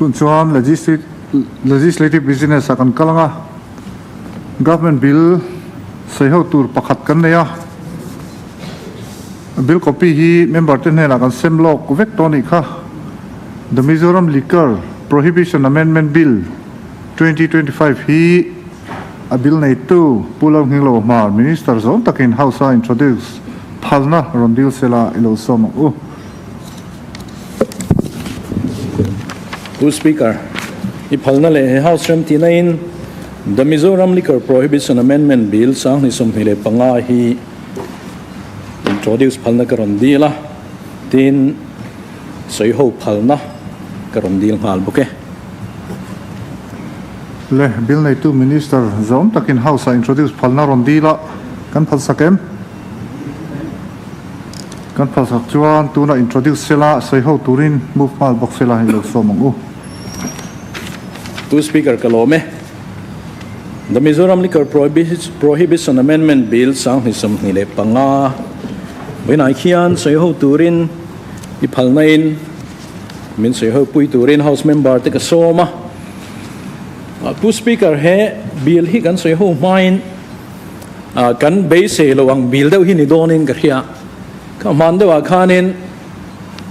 Tun chuan Legislative Business ah kan kal ang a, Government Bill sawi ho tur pakhat kan nei a, Bill copy hi member te hnenah kan sem lawk vek tawh a nih kha. The Mizoram Liquor Prohibition Amendment Bill 2025 hi a bill neitu Pu Lalnghinglo Hmar Minister zawng takin House a introduce phalna rawn dil sela i lo sawm ang u. Pu Speaker, i phalna leh he House remtihna in The Mizoram Liquor Prohibition Amendment Bill 2025 hi introduce phalna ka rawn dil a, tin sawiho phalna ka rawn dil nghal bawk e. Le, Bill neitu Minister zawm takin House ah introduce phalna rawn dil a, kan phalsak em? Kan phalsak chuan tunah introduce sela, sawiho turin move nghal bawk sela i lo sawm ang u. Pu Speaker ka lawm e. The Mizoram Liquor Prohibition Amendment Bill 2025 vawiinah khian sawiho turin i phalna in min sawiho pui turin House member te ka sawm a. Pu Speaker he bill hi kan sawiho hmain Kan beisei lo ang bil deuh hi ni dawnin ka hria. Ka hman deuhah khanin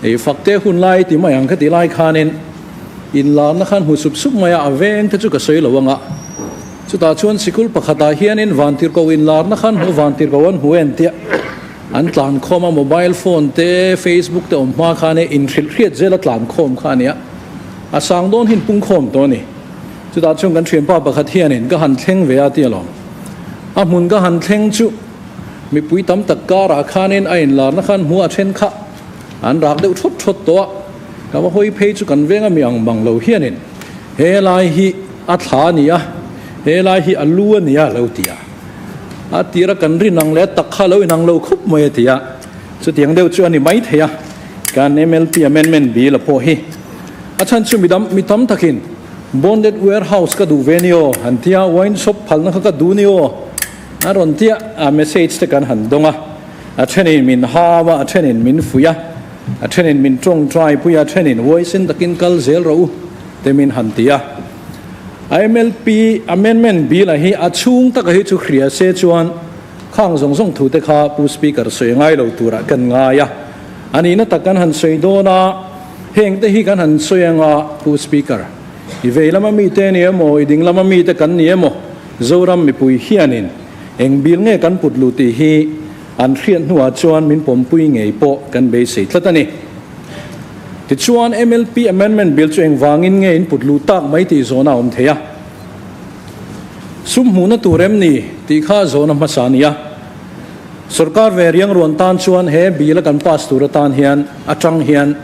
ei fakte hun lai ti mai ang ka ti lai khanin inlarna khan hmu sup sup mai a, a veng te chu ka sawi lo ang a. Chutah chuan sikul pakhatah hianin vantirhkoh inlarna khan hmu vantirhkoh an hmu en tia an tlan khawm a, mobile phone te, facebook te awm hma khan e inhrilh hriat zela tlan khawm kha a nia. A sang dawn hin pung khawm tawh a ni. Chutah chuan kan thianpa pakhat hianin ka han thleng ve a ti alawm. A hmun ka han thleng chu mipui tam tak karah khanin a inlarna khan hmu a then kha an rak deuh thawt thawt tawh a, ka va hawi phei chu kan venga mi ang bang lo hianin he lai hi a thla a ni a, he lai hi a lu a ni a lo ti a. A tira kan rin ang leh a tak kha a lo inang lo khup mai a ti a, chutiang deuh chu a ni maithei a, kan MLP amendment bill a pawh hi a chhan chu midang mi tam takin Bonded warehouse ka duh ve ni aw, han tia, wine shop phalna kha ka duh ni aw, a rawn tia, a message te kan han dawng a, a thenin min hau a, a thenin min fuih a, a thenin min tawngtai pui a, a thenin huaisen takin kal zel rawh u te min han ti a. A MLP amendment bill a hi a chhung taka hi chu hria se chuan khang zawng zawng thu te kha Pu Speaker sawi ngai lo turah kan ngai a, a nihna tak kan han sawi dawn a. Heng te hi kan han sawi anga Pu Speaker, i vei lama mite ni emaw, i ding lama mite kan ni emaw, Zoram mipui hianin eng bil nge kan put luh tih hi an hriat hnuah chuan min pawmpui ngei pawh kan beisei tlat a ni. Tichuan MLP Amendment Bill chu engvangin nge in put luh tak mai tih zawhna a awm thei a. Sum hmuhna tur em ni tih kha zawhna hmasa a ni a. Sorkar ve riang ruan tan chuan he bill a kan pass tur atan hian atang hian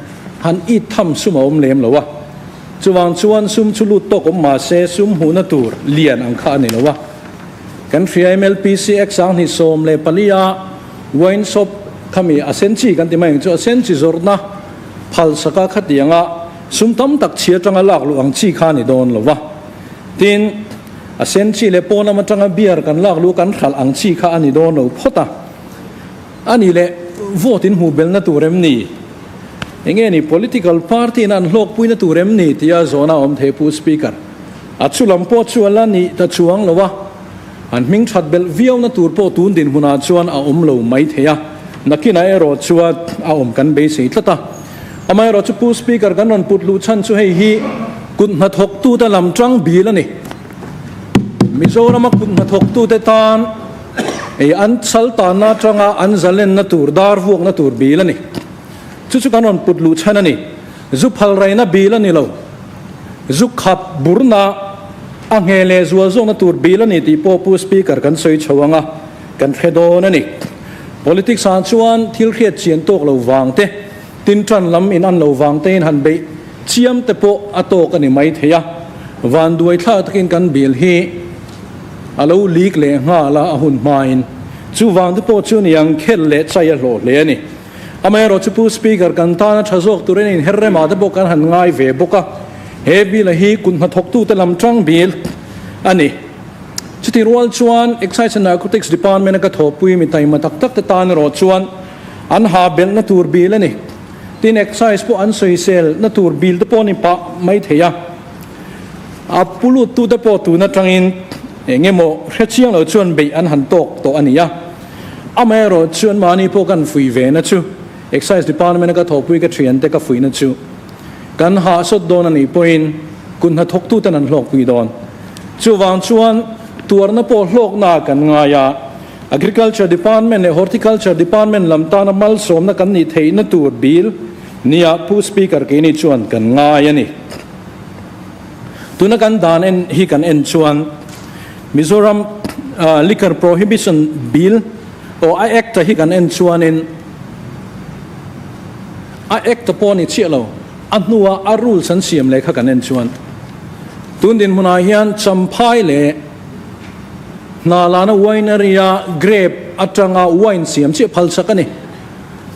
han it tham sum a awm lem lo a. Chuvang chuan sum chu lut tawk awm mah se sum hmuhna tur lian ang kha a ni lo a. Kan hria MLPC Act 2014 a wine shop khami a sen chi kan ti mai ang chu a sen chi zawrhna phalsaka khatianga sum tam tak chhi atanga lak luh ang chi kha a ni dawn lo a. Tin, a sen chi leh pawn lam atanga beer kan lak luh kan hralh ang chi kha a ni dawn lo phawt a. A nih leh vote in hmuh belna tur em ni? Enge ni political party in an hlawkpuina tur em ni tia zawhna a awm thei Pu Speaker. A chu lam pawh chu a la nih ta chuang lo a, an hming that belh viauna tur pawh tun dinhmunah chuan a awm lo mai thei a, nakinah erawh chuan a awm kan beisei tlat a. Amaherawh chu Pu Speaker kan rawn put luh chhan chu hei hi kut hnathawktute lam tang bil a ni. Mizorama kut hnathawktute tan ei an chal tanna atanga an zalenna tur dar vuakna tur bil a ni. Chu chu kan rawn put luh chhan a ni. Zu phal raina bil a ni lo. Zu khap burna a nge leh zual zawkna tur bil a ni tih pawh Pu Speaker kan sawi chho ang a, kan hre dawn a ni. Politics ah chuan thil hriat chian tawk lo vang te, tin tan lam in an lo vang te in han beih chiam te pawh a tawk a ni mai thei a. Vanduai thlak takin kan bill hi a lo leak leh nghal a, a hun hmain. Chuvang te pawh chu niang khel leh chai a hlawh hle a ni. Amaherawh chu Pu Speaker kan tana tha zawk turin inher remah te pawh kan han ngai ve bawk a. He bill a hi kut hnathawktute lam tang bill a ni. Chutih rual chuan Excise and Narcotics Department a ka thawhpui mi taima tak tak te tan erawh chuan an ha belhna tur bil a ni. Tin excise pawh an sawisel na tur bill te pawh ni pah mai thei a. A pulut tu te pawh tun atangin eng emaw hre chiang lo chuan beih an han tawk tawh a ni a. Amaherawh chuan mahni pawh kan fuih ve na chu Excise Department a ka thawhpui ka thian te ka fuih na chu kan hahsawt dawn a nih pawhin kut hnathawk tu ten an hlawkpui dawn. Chuvang chuan tuarna pawh hlawkna kan ngai a, Agriculture Department leh Horticulture Department lam tana malsawmna kan nih theihna tur bill nia Pu Speaker keini chuan kan ngai a ni. Tuna kan dan en hi kan en chuan Mizoram Liquor Prohibition Bill aw a Act hi kan en chuanin a Act pawh a ni chiah lo, a hnua a rules an siam leh kha kan en chuan tun dinhmunah hian Champhai leh Hnalana winery-a grape atanga wine siam chiah phalsak a ni.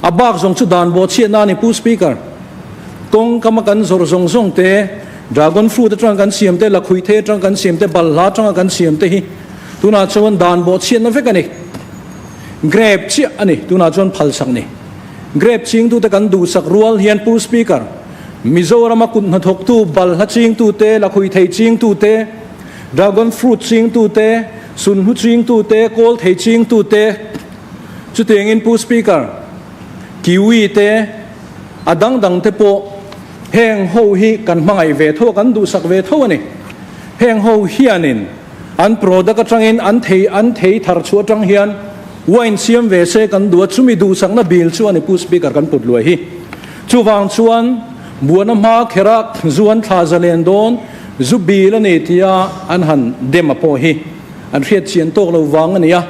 A bak zawng chu dan bawhchhiatna a ni Pu Speaker. Kawng kama kan zawrh zawng zawng te, dragon fruit atanga kan siam te, lakhuih thei atanga kan siam te, balhla atanga kan siam te hi tunah chuan dan bawhchhiatna vek a ni. Grape chiah a ni tunah chuan phalsak ni. Grape chingtute kan duhsak rual hian Pu Speaker, Mizorama kut hnathawktu, balhla chingtute, lakhuih thei chingtute, Dragon fruit chingtute, sunhlu chingtute, kawl thei chingtute, chutiangin Pu Speaker, kiwi te, a dang dang te pawh heng ho hi kan hmangaih ve tho a, kan duhsak ve tho a ni. Heng ho hianin an product atangin an thei an thei thar chhuah atang hian wine siam ve se kan duh a, chumi duhsakna bil chu a ni Pu Speaker kan put luai hi. Chuvang chuan buana hma khera zu an thla zalen dawn, Zu bil a ni tia an han dem a pawh hi an hriat chian tawk lo vang a ni a,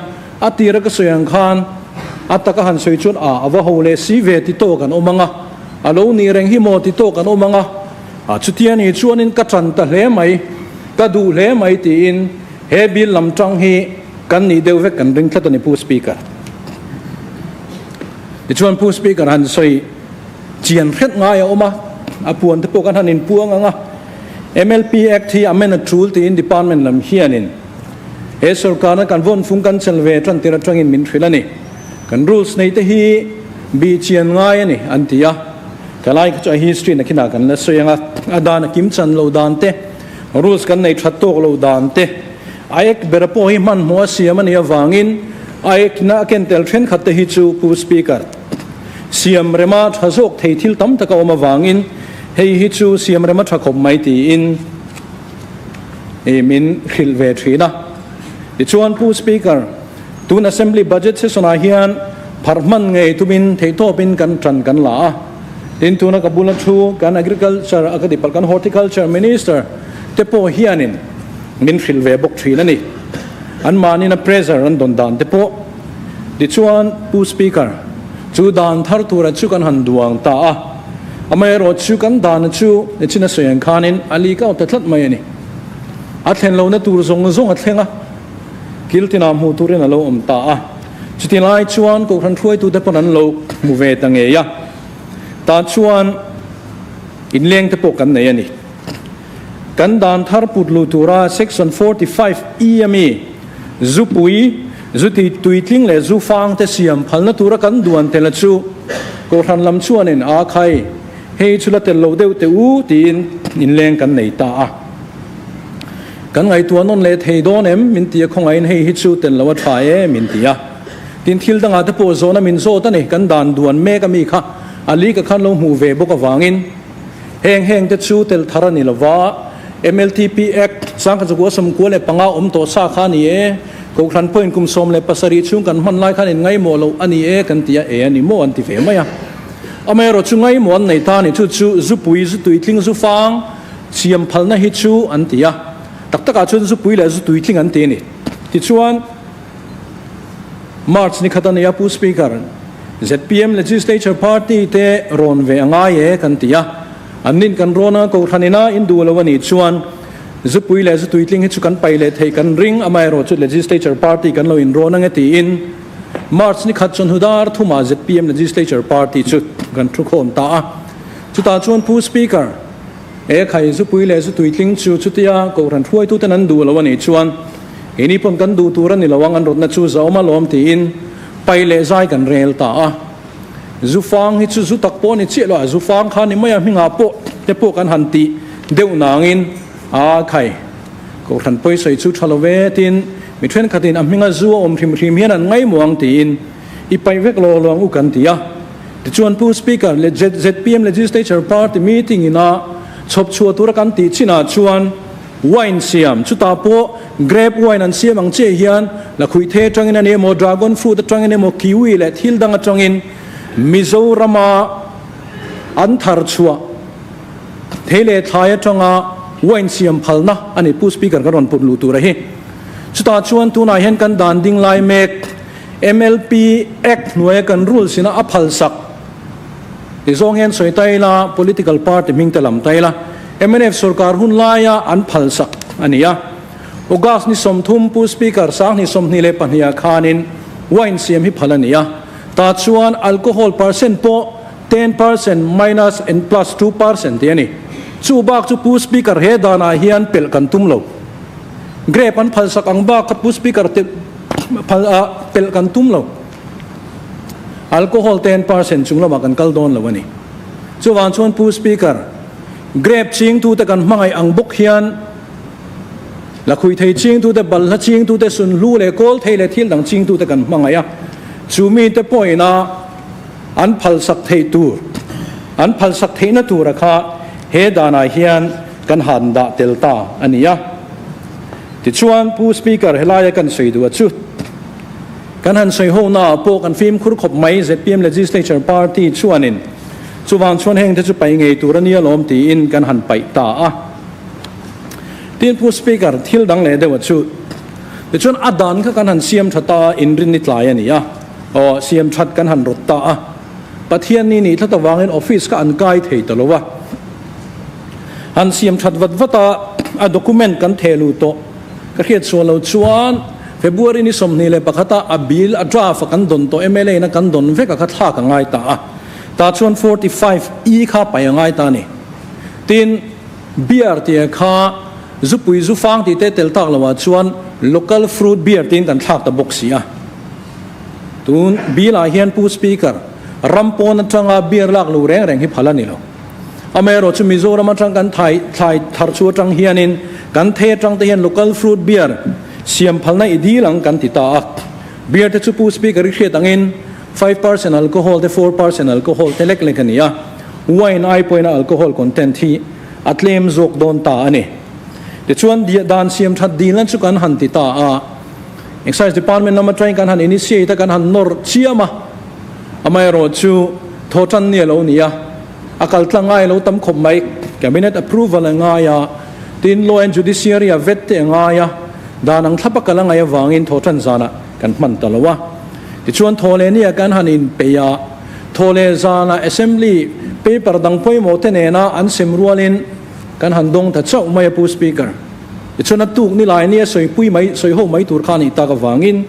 a tira ka sawi ang khan a taka han sawi chuan a a va ho leh si ve ti tawk an awm ang a, a lo nih reng hi maw ti tawk an awm ang a, a chutia ni chuanin ka tan ta hle mai, ka duh hle mai tiin he bil lam tang hi kan nih deuh vek kan ring tlat a ni Pu Speaker. Tichuan Pu Speaker han sawi chian hret ngai a awm a, a puan te pawh kan han inpuang ang a, MLP Act hi amend a tul tiin Department lam hianin he sorkarna kan vawn fung kan chel ve tan tir atangin min hrilh a ni. Kan rules nei te hi bih chian ngai a ni an ti a, ka lai kha chu a history na khinah kan la sawi ang a, a dan a kim chan lo dan te, rules kan nei that tawk lo dan te, a Act bera pawh hi hmanhmawh a siam a nih avangin a Act na a ken tel thenkhat te hi chu Pu Speaker, Siam rema tha zawk thei thil tam tak a awm avangin hei hi chu siam rema tha khawp mai tiin min hrilh ve thin a. Tichuan Pu Speaker, tun Assembly Budget Session ah hian pharh hman ngei tumin theihtawpin kan tan kan la a. Tin tuna ka bula thu kan Agriculture a ka ti palh kan Horticulture Minister te pawh hianin min hrilh ve bawk thin a ni. Anmahnin a pressure an dawn dan te pawh. Tichuan, Pu Speaker, chu dan thar tura chu kan han duang ta a, amaherawh chu kan dana chu nichin a sawi ang khanin a leak out ta tlat mai a ni. A thlen lohna tur zawng zawng a thleng a, kil tinah hmuh turin a lo awm ta a. Chuti lai chuan Kohhran hruaitute pawn an lo hmu ve ta ngei a, tah chuan inleng te pawh kan nei a ni. Kan dan thar put luh tura Section 45 E a mi, Zupui, zu ti tuitling leh zu fang te siam phalna tura kan duan tel a chu Kohhran lam chuanin a khai, hei chu la tel lo deuh teh u tiin inleng kan nei ta a. Kan ngaihtuah nawn leh thei dawn em? Min ti a, khawngaihin hei hi chu tel lo a tha e min ti a. Tin thil dangah te pawh zawhna min zawt a ni, kan dan duan mek a mi kha a li ka khan lo hmuh ve bawk avangin heng heng te chu tel thar a ni lova, MLTP Act, 1995 awm tawh sa kha a ni e, Kohhran pawhin kum 17 chhung kan hman lai khan in ngaimawh loh a ni e kan ti a, e a ni maw an ti ve mai a. Amaherawh chu ngaimawh an nei ta a ni, chu chu zupui, zutui tling, zufang siam phalna hi chu an ti a, tak takah chuan zupui leh zutui tling an ti a ni. Tichuan, March ni khat a ni a, Pu Speaker, zpm Legislature Party te rawn ve a ngai e kan ti a. An nin kan rawn a, Kohhran ina in duh lo a nih chuan zupui leh zutuitling hi chu kan pai leh theih kan ring, amaherawh chu Legislature Party kan lo inrawn ang e tiin March ni khat chawhnu dar thumah zpm Legislature Party chu kan thu khawm ta a. Chutah chuan Pu Speaker, he khai zupui leh zutuitling chu chutia Kohhran hruaituten an duh lo a nih chuan keini pawn kan duh tur a ni lo ang, an rawtna chu zahawm alawm tiin pai leh zai kan rel ta a. Zu fang hi chu zu tak pawh a ni chiah lo a, zu fang kha ni mai a hmingah pawh te pawh kan han tih deuh nangin a khai. Kohhran pawisawi chu tha lo ve tiin mi thenkhatin a hminga zu a awm hrim hrim hian an ngaimawh ang tiin i paih vek lo lo ang u kan ti a. Tichuan Pu Speaker leh zpm Legislature Party meeting ina chhawp chhuah tura kan tih chinah chuan wine siam chutah pawh grape wine an siam ang chiah hian lakhuih atangin a ni emaw dragon fruit atangin emaw kiwi leh thil dang atangin Mizorama an thar chhuah thei leh thlai atanga wine siam phalna a ni Pu Speaker kan rawn put luh tur a hi. Chutah chuan tunah hian kan dan ding lai mek. MLP Act hnuaia kan rules ina a phalsak ti zawng hian sawi ta ila, political party hming te lam ta ila, mnf sorkar hun laia an phalsak a ni a. August ni 30 Pu Speaker 2022 ah khanin wine siam hi phal a ni a, tah chuan alcohol percent pawh 10% minus and plus 2% tih a ni. Chu bak chu Pu Speaker he danah hian pelh kan tum lo. Grape an phalsak ang bak kha Pu Speaker te phal a pelh kan tum lo. Alcohol 10% chung lamah kan kal dawn lo a ni. Chuvang chuan Pu Speaker, grape chingtute kan hmangaih ang bawk hian lakhuih thei chingtute, balhla chingtute, sunhlu leh kawl thei leh thil dang chingtute kan hmangaih a. Chu mite pawhin a an phalsak theih tur, an phalsak theihna tura kha he danah hian kan han dah tel ta a ni a. Tichuan, Pu Speaker, helaia kan sawi duh a chu kan han sawi ho naah pawh kan fimkhur khawp mai, zpm Legislature Party chuanin chuvang chuan heng te chu paih ngei tur a nia lawm tiin kan han paih ta a. Tin, Pu Speaker, thil dang leh deuh a chu tichuan a dan kha kan han siam tha ta a, inrinni tlai a ni a, aw, siam that kan han rawt ta a. Pathian ni nih tlat avangin office kha an kai thei ta lo a. Han siam that vat vat a, a document kan theh luh tawh. Ka hriat sual lo chuan February ni 21 ah a bill a draft a kan dawn tawh mla in a kan dawn vek a kha thlak a ngai ta a. Tah chuan 45 E kha paih a ngai ta a ni. Tin, beer tih kha zupui zufang tih te tel tak lo ah chuan local fruit beer tiin kan thlak ta bawk si a. Tun bill ah hian Pu Speaker, ram pawn atanga beer lak lo reng reng hi phal a ni lo. Amaherawh chu Mizoram atang kan thai thlai thar chu atang hianin kan thei atang te hian local fruit beer siam phalna i dil ang kan ti ta a. Beer te chu Pu Speaker i hriat angin 5% alcohol te 4% alcohol te lek lek a ni a, wine ai pawhin a alcohol content hi a tlem zawk dawn ta a ni. Tichuan dan siam that dilna chu kan han ti ta a, Excise Department lam atangin kan han initiate a, kan han nawr chiam a. Amaherawh chu thaw tan ni a lo ni a, a kal tlang ngai a lo tam khawp mai. Cabinet approval a ngai a, tin Law and Judiciary a vet te a ngai a, dan ang thlap a kal a ngaih avangin thaw tan zanah kan hman ta lo a. Tichuan thaw leh nia kan han inpeih a, thaw leh zanah Assembly paper dang pawimawh te nena an sem rualin kan han dawng ta chauh mai a Pu Speaker. Tichuan a tuk ni lai nia sawipui mai, sawiho mai tur kha a nih tak avangin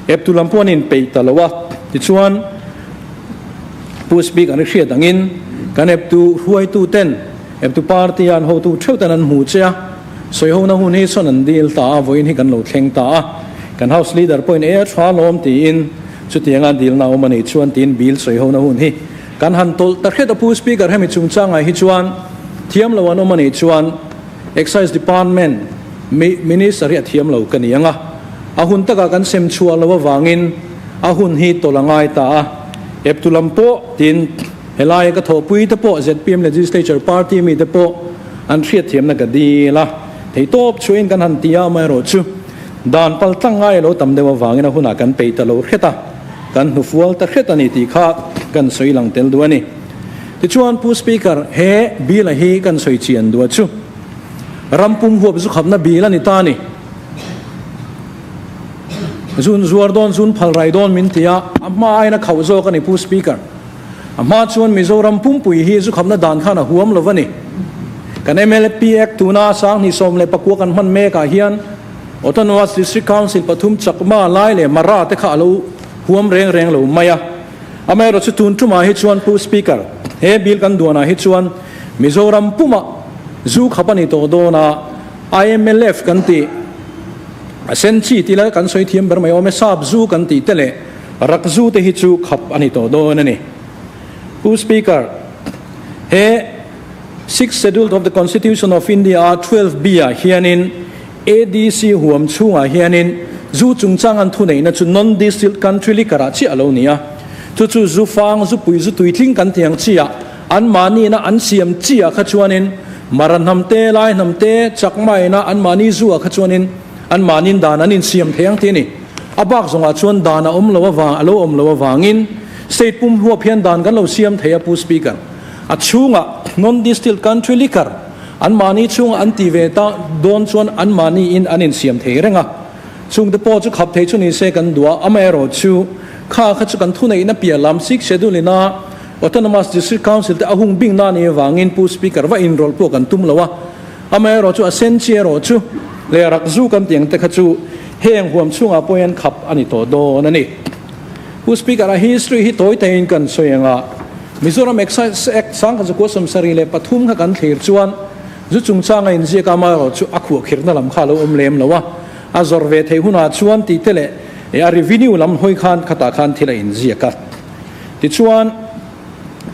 eptu lam pawh an inpeih ta lo a. Tichuan Pu Speaker i hriat angin kan eptu hruaitu ten, eptu party a an hotu theuh ten an hmu che a, sawihona hun hi sawn an dil ta a, vawiin hi kan lo thleng ta a. Kan House Leader pawhin e a tha lawm tiin chutianga dilna awm a nih chuan tiin bill sawihona hun hi kan han tawlh ta hret a. Pu Speaker hemi chungchangah hi chuan thiam lo an awm a nih chuan Excise Department Minister hi a thiam lo ka ni ang a, a hun takah kan sem chhuah loh avangin a hun hi tawlh a ngai ta a, eptu lam pawh tin helaia ka thawhpui te pawh zpm Legislature Party mi te pawh an hriatthiamna ka dil a, theitawp chhuahin kan han ti a, amaherawh chu dan pal tlang ngai a lo tam deuh avangin a hunah kan peih ta lo hret a, kan hnufual ta hret a ni tih kha kan sawi lang tel duh a ni. Tichuan Pu Speaker, he bill a hi kan sawi chian duh a chu ram pum huap zu khapna bill a ni ta a ni. Zun zuar dawn, zun phal rai dawn min ti a, a hma aiin a khauh zawk a ni Pu Speaker. A hma chuan Mizoram pumpui hi zu khapna dan khan a huam lo a ni. Kan MLP Act tuna 2019 kan hman mek ah hian Autonomous District Council pathum Chakma, Lai leh Mara te kha a lo huam reng reng lo mai a. Amaherawh chu tun tumah hi chuan Pu Speaker, he bill kan duanah hi chuan Mizoram pumah zu khap a ni tawh dawn a, IMLF kan tih, a sen chi tih la kan sawi thiam ber mai awm e, sap zu kan tih te leh rak zu te hi chu khap a ni tawh dawn a ni. Pu Speaker, he Sixth Schedule of the Constitution of India a 12 B ah hianin ADC huam chhungah hianin zu chungchang an thuneihna chu non-distilled country liquor ah chiah a lo ni a. Chu chu zu fang, zu pui, zu tuitling kan tih ang chi ah anmahniina an siam chi ah kha chuanin Mara hnam te, Lai hnam te, Chakma ina anmahni zu ah kha chuanin anmahniin dan an insiam thei ang tih a ni. A bak zawngah chuan dan a awm lo avang, a lo awm lo avangin state pum huap hian dan kan lo siam thei a Pu Speaker. A chhungah non-distilled country liquor anmahni chhungah an ti ve ta dawn chuan anmahniin an insiam thei reng a. Chungte pawh chu khap thei chu ni se kan duh a, amaherawh chu kha kha chu kan thuneihna piah lam Sixth Schedule ina Autonomous District Council te a hung bingna a nih avangin Pu Speaker va inrawlh pawh kan tum lo a. Amaherawh chu a sen chi erawh chu leh rak zu kan tih ang te kha chu heng huam chhungah pawh hian khap a ni tawh dawn a ni. Pu Speaker, a history hi tawi taiin kan sawi ang a, Mizoram Excise Act 1973 kha kan thlir chuan zu chungchanga inziak a amaherawh chu a khuahkhirhna lam kha a lo awm lem lo a, a zawrh ve theih hunah chuan tih te leh a revenue lam hawi khan khatah khan thil a inziak a. Tichuan,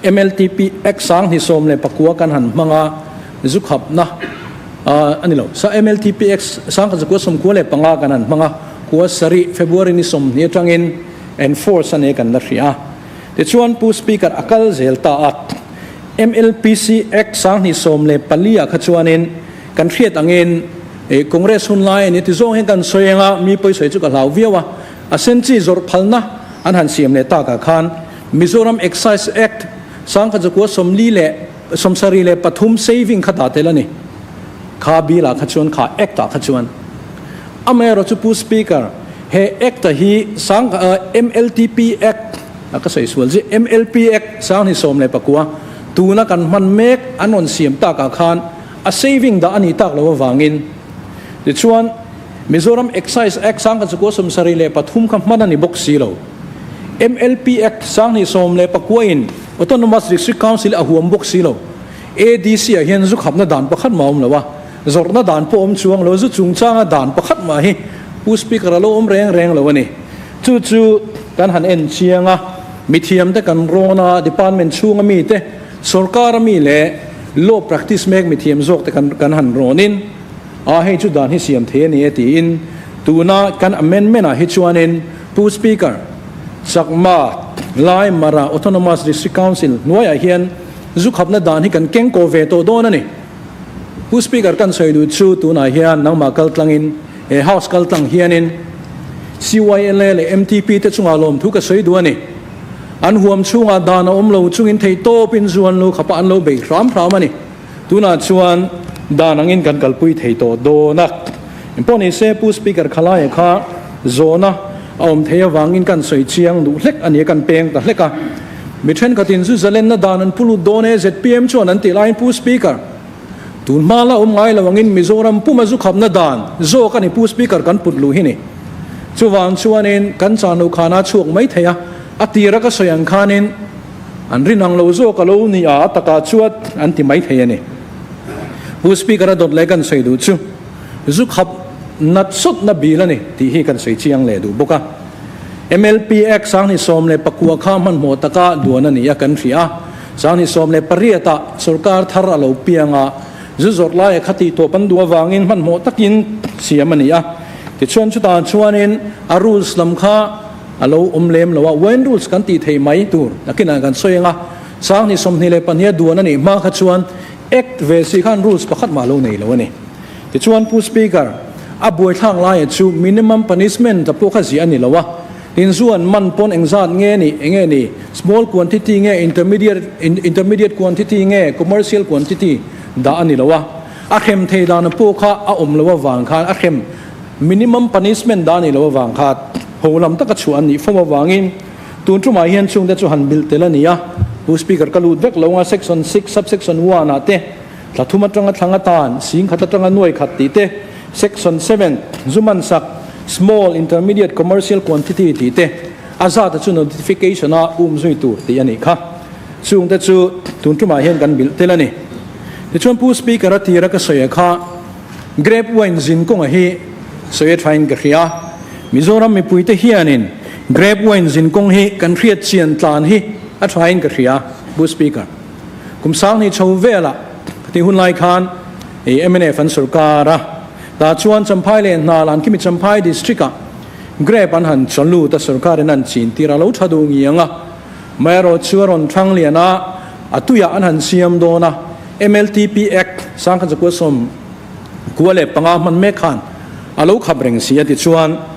MLTP Act 2019 kan han hmang a, zu khapna a ni lo. Sa MLTP Act 1995 kan han hmang a, kua sarih February ni 20 atangin enforce a nia kan la hria a. Tichuan Pu Speaker a kal zel ta a, MLPC Act 2014 ah kha chuanin kan hriat angin Congress hun lai a ni ti zawng hian kan sawi ang a, mi pawisawi chu ka hlau viau a, a senchi zawrh phalna an han siam leh takah khan Mizoram Excise Act 1973 saving kha dah tel a ni. Kha bill ah kha chuan kha Act ah kha chuan. Amaherawh chu Pu Speaker, he Act a hi sang MLTP Act a ka sawi sual zia MLP Act 2019 tuna kan hman mek an rawn siam takah khan a saving dah a nih tak loh avangin tichuan Mizoram Excise Act 1973 kha hman a ni bawk si lo. MLP Act 2019 in Autonomous District Council a huam bawk si lo. ADC ah hian zu khapna dan pakhat mah a awm lo a, zawrhna dan pawh a awm chuang lo, zu chungchanga dan pakhat mah hi Pu Speaker a lo awm reng reng lo a ni. Chu chu kan han en chiang a, mithiam te kan rawn a, department chhunga mi te, sorkar a mi leh law practice mek mithiam zawk te kan kan han rawnin a hei chu dan hi siam thei a ni e tiin tuna kan amendment ah hi chuanin Pu Speaker, Chakma, Lai, Mara Autonomous District Council hnuaiah hian zu khapna dan hi kan keng kaw ve tawh dawn a ni. Pu Speaker kan sawi duh chu tunah hian nangmah kal tlangin, he House kal tlang hianin CYLA leh MTP te chungah lawmthu ka sawi duh a ni. An huam chhungah dan a awm lo chungin theihtawpin zu an lo khap a, an lo bei hram hram a ni. Tunah chuan dan angin kan kalpui thei tawh dawn a. Engpawh ni se Pu Speaker Khalaia kha zawhna a awm thei avangin kan sawi chiang duh hlek a ni a, kan peng ta hlek a. Mi thenkhatin zu zalenna dan an pu lut dawn e, zpm chuan an tih laiin Pu Speaker, tun hma la awm ngai lo angin Mizoram puma zu khapna dan zawk a ni Pu Speaker kan put luh hi ni. Chuvang chuanin kan chan loh khanah chhuak mai thei a, a tira ka sawi ang khanin, An rin ang lo zawk a lo ni a, a takah chuan an ti mai thei a ni. Pu Speaker a dawt leh kan sawi duh chu zu khap nat sawtna bil a ni tih hi kan sawi chiang leh duh bawk a. MLP Act 2019 kha hmanhmawh taka duan a ni a kan hria a, 2018 ah sorkar thar a lo piang a, zu zawrh laia kha tih tawp an duh avangin hmanhmawh takin siam a ni a. Tichuan chutah chuanin a rules lam kha A lo awm lem lo a, wine rules kan tih thei mai tur nakinah kan sawi ang a, 2022 a duan a nih hma kha chuan Act ve si khan rules pakhat mah lo nei lo a ni. Tichuan Pu Speaker, a buaithlak laia chu minimum punishment a pawh kha ziah a ni lo a, tin zu an man pawn engzat nge ni, enge ni, small quantity nge intermediate intermediate quantity nge commercial quantity dah a ni lo a, a hrem thei dan a pawh kha a awm lo avang khan a hrem Minimum punishment dah a nih loh avang kha ho lam taka chhuah an nih fo avangin tun tumah hian chungte chu han bilh tel a ni a. Pu Speaker ka lut vek lo nga Section 6 Subsection 1 ah te thla thum atanga thlang atan sing khat atanga nuai khat tih te, Section 7 zu man sak Small, Intermediate, Commercial Quantity tih te a zat a chu notification a um zui tur tih a nih kha. Chungte chu tun tumah hian kan bilh tel a ni. Tichuan Pu Speaker a tira ka sawi a kha. Grape wine zin kawnga hi sawi a thain ka hria. Mizoram mipuite hianin grape wine zin kawng hi kan hriat chian tlan hi a thain ka hria. Pu Speaker. Kum sang hnih chho velah ti hun lai khan mnf an sorkar a, tah chuan Champhai leh Hnal an khimi Champhai District ah Grape an han chaw lut a, sorkar in an chin tir a lo tha duh ngiang a, amaherawhchu a rawn thang lian a, a tuiah an han siam dawn a, MLTP Act sangkhat zakua 95 hman mek khan a lo khap reng si a tichuan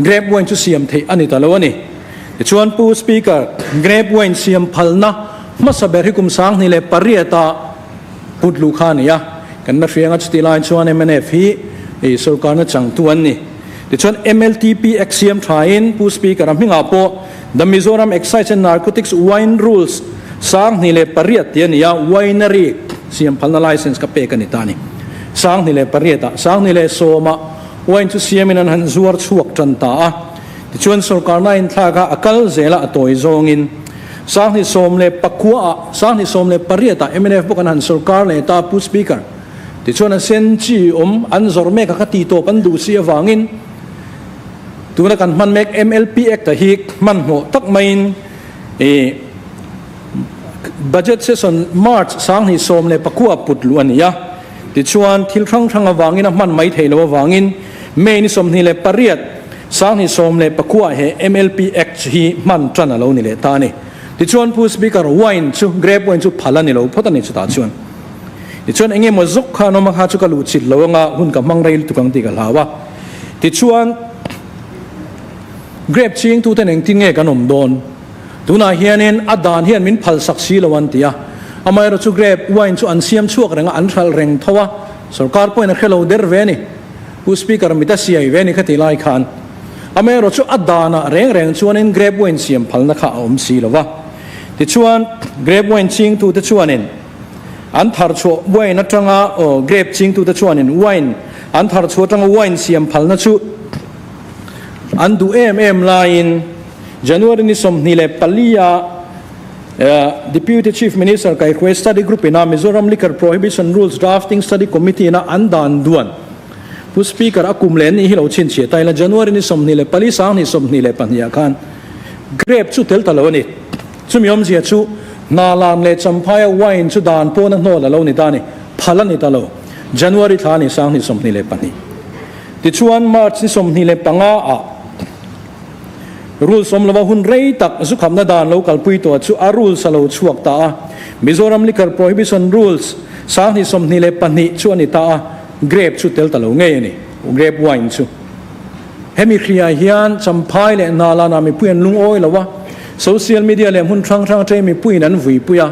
Grape wine chu siam theih a ni ta lo a ni. Tichuan Pu Speaker, Grape wine siam phalna hmasa ber hi kum 2008 ah put luh kha a ni a, kan la hriang a chutih lai chuan mnf hi sorkarna changtu an ni. Tichuan MLTP Act siam thain Pu Speaker a hmingah pawh The Mizoram Excise and Narcotics Wine Rules 2008 tih a ni a, winery siam phalna license ka pek a ni ta a ni. 2008 ah, 2010 ah Wine chu siamin an han zuar chhuak tan ta a, tichuan sorkarna inthlak a, a kal zel a, a tawi zawngin 2019 ah, 2018 ah mnf bawk an han sorkar leh ta Pu Speaker, tichuan a sen chi awm an zawrh mek a kha tih tawp an duh si avangin tuna kan hman mek MLP Act a hi hmanhmawh tak maiin ih Budget Session March 2019 put luh a ni a. Tichuan, thil hrang hrang avangin a hman mai thei lo avangin May ni 28, 2019 he MLP Act hi hman tan a lo ni leh ta a ni. Tichuan, Pu Speaker, wine chu, grape wine chu phal a ni lo phawt a ni chutah chuan. Tichuan, eng emaw zawk kha an awm a, kha chu ka luh chit lo anga hun ka hmang rei lutuk ang tih ka hlau a. Tichuan, grape chingtuten engtin nge kan awm dawn? Tunah hianin a dan hian min phalsak si lo an ti a, amaherawh chu grape wine chu an siam chhuak reng a, an hralh reng tho a, sorkar pawhin a hre lo der ve a ni. Pu Speaker mit a siai ve a ni kha ti lai khan. Amaherawh chu a danah reng reng chuanin grape wine siam phalna kha a awm si lo va. Tichuan, grape wine chingtute chuanin an thar chhuah wine atanga aw grape chingtute chuanin wine an thar chhuah atanga wine siam phalna chu an duh em em laiin, January ni 24 a Deputy Chief Minister Kaihruai Study Group ina Mizoram Liquor Prohibition Rules Drafting Study Committee ina an dan duan Pu Speaker a kum leh ni hi lo chhinchhiah ta ila January ni 24 2022 ah khan grape chu tel ta lo a ni. Chumi awmzia chu Hnalan leh Champhaia wine chu dan pawn a hnawl a lo ni ta a ni. Phal a ni ta lo. January thla ni 2022. Tichuan March ni 25 ah Rules awm lova hun rei tak zu khamna dan lo kalpui tawh chu a rules a lo chhuak ta a. Mizoram Liquor Prohibition Rules 2022 chu a ni ta a, grape chu tel ta lo ngei a ni, grape wine chu. Hemi hriah hian Champhai leh Hnalana mipui an lungawi lo a, social media leh hmun hrang hrang atangin mipuiin an vuipui a,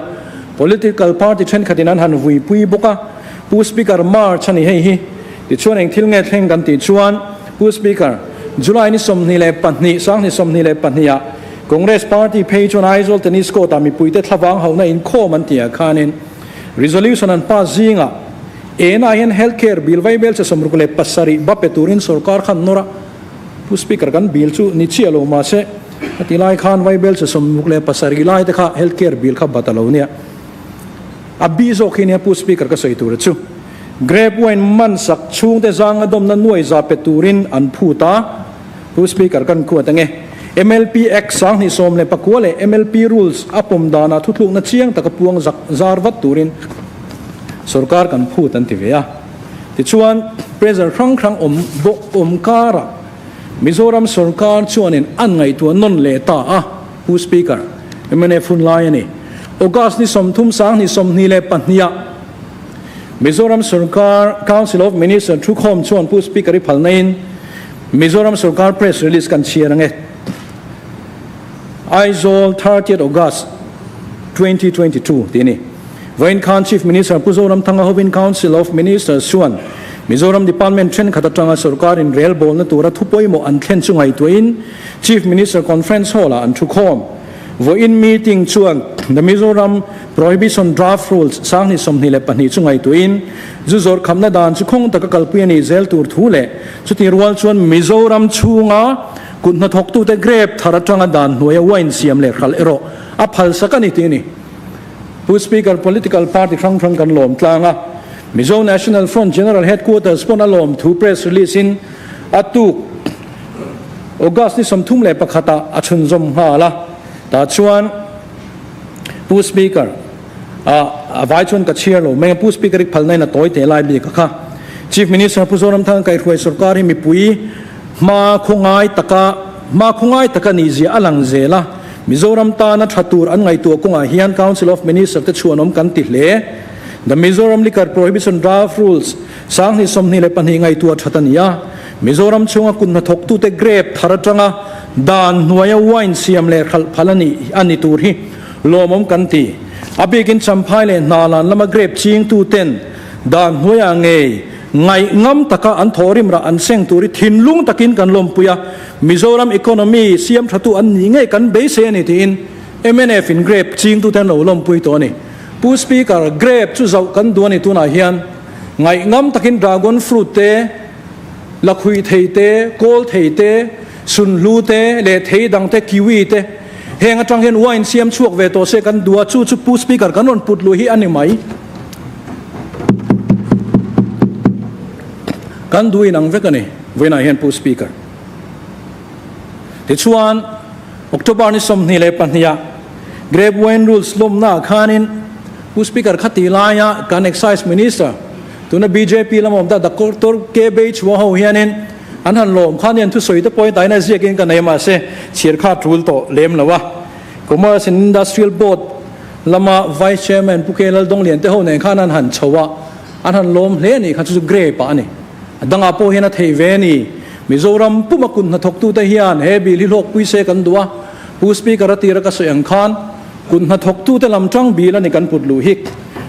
political party thenkhatin an han vuipui bawk a. Pu Speaker, March a ni hei hi. Tichuan eng thil nge thleng kan tih chuan Pu Speaker, July ni 22, 2022 ah Congress Party phei chuan Aizawl Tennis Court ah mipuite thlavang hauhna inkhawm an tih ah khanin Resolution an pass zingah ena hian Health Care Bill vaibel che 67 ba pe turin sorkar khan nawr a, Pu Speaker kan bill chu ni chiah lo mahse a ti lai khan vaibel che 67 lai te kha Health Care Bill kha bat a lo nia. A bi zawk hi nia Pu Speaker ka sawi tur chu. Grape wine man sak chhungte zanga dawmna nuai za pe turin an phut a, Pu Speaker kan khuat ange. MLP Act 2019 leh MLP Rules a pawm danah thuthlukna chiang taka puang zak zar vat turin sorkar kan phut an ti ve a. Tichuan, pressure hrang hrang awm bawk awm karah Mizoram sorkar chuanin an ngaihtuah nawn leh ta a, Pu Speaker, mnf hun lai a ni. August ni 30 2022 ah Mizoram sorkar Council of Minister thukhawm chuan Pu Speaker i phalna in Mizoram sorkar press release kan chhiar ang e. Aizawl 30th August 2022 tih a ni. Vawiin khan Chief Minister Pu Zoramthanga hovin Council of Ministers chuan Mizoram Department thenkhat atanga sorkar in rel bawlna tura thu pawimawh an thlen chu ngaihtuahin Chief Minister Conference Hall ah an thukhawm. Vawiin meeting chuan The Mizoram Prohibition Draft Rules 2022 chu ngaihtuahin zu zawrh khamna dan chu khawng taka kalpui a nih zel tur thu leh chuti rual chuan Mizoram chhunga kut hnathawktute grape thar atanga dan hnuaia wine siam leh hralh erawh a phalsak a ni tih a ni. Pu Speaker, Political Party hrang hrang kan lawm tlang a, Mizo National Front General Headquarters pawn a lawm thu press release in a tuk August ni 31 ah a chhunzawm nghal a, tah chuan. Pu Speaker, a vai chuan ka chhiar lo mai a, Pu Speaker i phalna in a tawi teh lai bik a kha. Chief Minister Pu Zoramthanga kaihhruai sorkar hi mipui hma khawngai taka hma khawngai taka nih zia a lang zel a, Mizoram tana tha tur an ngaihtuah kawngah hian Council of Minister te chhuanawm kan ti hle. The Mizoram Liquor Prohibition Draft Rules 2022 ngaihtuah that a ni a, Mizoram chhunga kut hnathawktute grape thar atanga dan hnuaia wine siam leh hralh phal a nih a ni tur hi lawmawm kan ti. A bikin Champhai leh Hnalan lama grape chingtuten dan hnuaiah ngei ngaih ngam taka an thawhrim rah an seng tur hi thinlung takin kan lawmpui a, Mizoram economy siam thatu an nih ngei kan beisei a ni tiin mnf in grape chingtute an lo lawmpui tawh a ni. Pu Speaker, grape chu zauh kan duh a ni tunah hian ngaih ngam takin dragon fruit te, lakhuih thei te, kawl thei te, sunhlu te leh thei dang te, kiwi te heng atang hian wine siam chhuak ve tawh se kan duh a, chu chu Pu Speaker kan rawn put luh hi a ni mai. Kan duh inang vek a ni vawiinah hian Pu Speaker. Tichuan October ni 22 ah Grape Wine Rules lawmna ah khanin Pu Speaker kha tih laia kan Excise Minister tuna bjp lama awm ta Doctor K Beichhua ho hianin an han lawm khan hian thusawi te pawhin taina ziakin ka nei mahse chhir kha tul tawh lem lo a. Commerce and Industrial Board lama Vice Chairman Pu K Laldonglian te ho nen khan an han chho a, an han lawm hle a nih kha chu chu grape ah a ni. A dangah pawh hian a thei ve a ni. Mizoram puma kut hnathawktute hian he bill hi hlawkpui se kan duh a, Pu Speaker a tira ka sawi ang khan kut hnathawktute lam tang bill a ni kan put luh hi.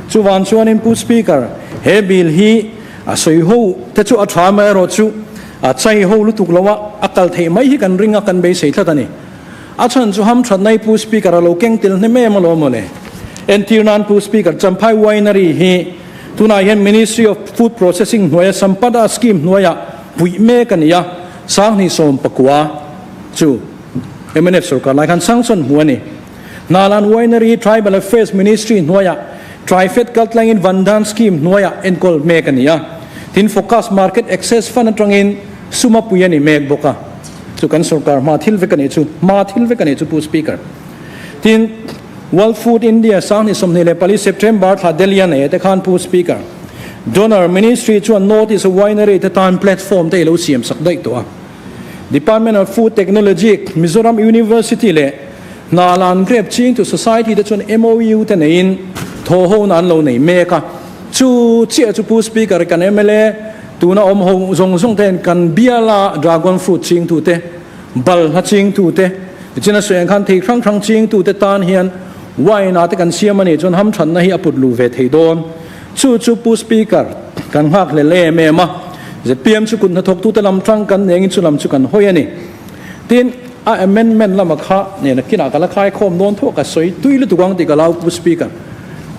Chuvan chuanin Pu Speaker, he bill hi a sawi ho te chu a tha mai erawh chu a chai ho lutuk lo a, a kal theih mai hi kan ring a, kan beisei tlat a ni. A chhan chu hamthatna hi Pu Speaker a lo keng tel hnem em alawm mawle. Entir nan Pu Speaker, Champhai Winery hi tunah hian Ministry of Food Processing hnuaia Sampada Scheme hnuaiah puih mek a ni a, 1019 chu mnf sorkar lai khan sanction hmu a ni. Hnalan Winery Tribal Affairs Ministry hnuaiah Trifed kaltlangin Vandhan Scheme hnuaiah enkawl mek a ni a, tin Focus Market Access Fund atangin suma pui a ni mek bawk a. Chu kan sorkar hma thil vek a nih chu, hma thil vek a nih chu Pu Speaker. Tin, World Food India 2024 September thla Delhi a nei te khan Pu Speaker, Donor Ministry chuan North East Winery te tan platform te i lo siam sak daih tawh a. Department of Food Technology, Mizoram University leh Hnalan Grape Chingtu Society te chuan MOU te neiin thawhhona an lo nei mek a. Chu chiah chu Pu Speaker kan mla tuna awm ho zawng zawng te hian kan biala dragon fruit chingtute, balhla chingtute, tichin a sawi ang khan thei hrang hrang chingtute tan hian wine ah te kan siam a nih chuan hamthanna hi a put luh ve thei dawn. Chu chu Pu Speaker kan nghak hlel em em a, zpm chu kut hnathawktute lam tang kan nengin chu lam chu kan hawi a ni. Tin, a amendment lama kha nena kinah ka la khai khawm dawn tho a, ka sawi tui lutuk ang tih ka lau Pu Speaker.